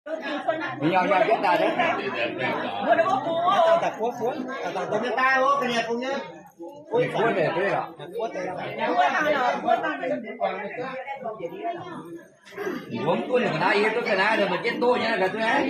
Mingh nyau nyau jienv daaih, daaih kuov kuov, daaih dongh mienh daaih wuov, ga'nyiec bung nyei. Kuov deix dueiv lorqc. Mbuo mv duqv nyungc naaiv, yie duqv ga'naaiv, maaih jienv ndoqv nyei ga'dueiv.